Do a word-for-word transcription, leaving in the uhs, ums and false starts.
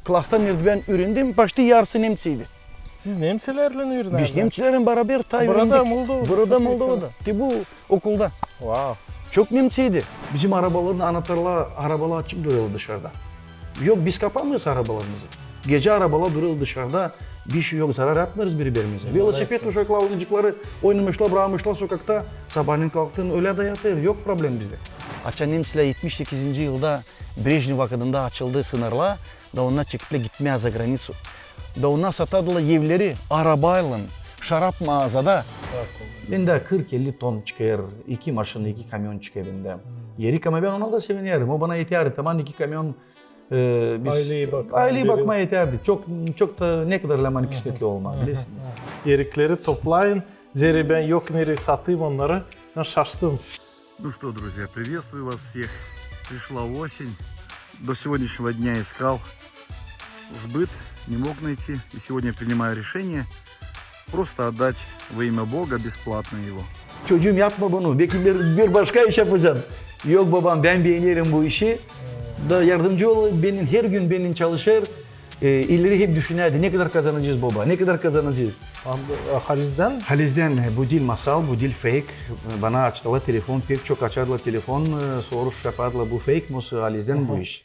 Klasta merdivän üürendim, почти yarısı nemtseydi. Siz nemtselerlän üürenärdiniz? Biz nemtselerlän barabar taa üürendik. Burada, Moldovada? Burada, Moldovada. Te bu okulda. Vau. Çok nemtseydi. Bizim arabaların anahtarları, arabalar açık durêr dışarda. Yok, biz kapamêêrız arabalarımızı. Gecä arabalar durêr dışarda, bir şey yok, zarar etmeeriz biri-birimizä. Velosiped uşaklar, oyuncukları oynamışlar, brakmışlar sokakta, sabaalän kalktın, ölä dä yatêr, yok problem bizdä. Açan nemtslär etmiş sekizinci yılda Brejnev vakıdında açıldı sınırlar, da onnar çektilär gitmää za granicä. Da onnar satardılar evleri arabaylan, şarap maazada. Bendä kırk-elli ton çıkêr, iki maşın, iki kamyon çıkêr bendä. Erik, ama bän ona da sevinerim. O bana etärdi, tamam, iki kamyon, e, biz... Ayleyı bakmaa. Ayleyı bakmaa etärdi. Çok, çok da ne kadar lääman kismetli olmaa, bilersiniz. Erikleri toplayın, zerä bän yok nereyi satayım onnarı. Bän şaştım. Ну что, друзья, приветствую вас всех. Пришла осень. До сегодняшнего дня искал сбыт, не мог найти. И сегодня принимаю решение просто отдать во имя Бога бесплатно его. Çocuum, yapma bunu. Beki bir, bir başka iş yapacan. Yok, babam, bän beenerim bu işi. Da yardımcı ol, benim, hergün benim çalışêr. E, ileri hep düşünärdi, ne kadar kazanacez, baba, ne kadar kazanacez. Halizdän? Halizdän, e, bu diil masal, bu diil fake. Bana açtılar telefon, pek çok açardılar telefon, e, soruş yapardılar, bu fake mi, halizdän bu iş.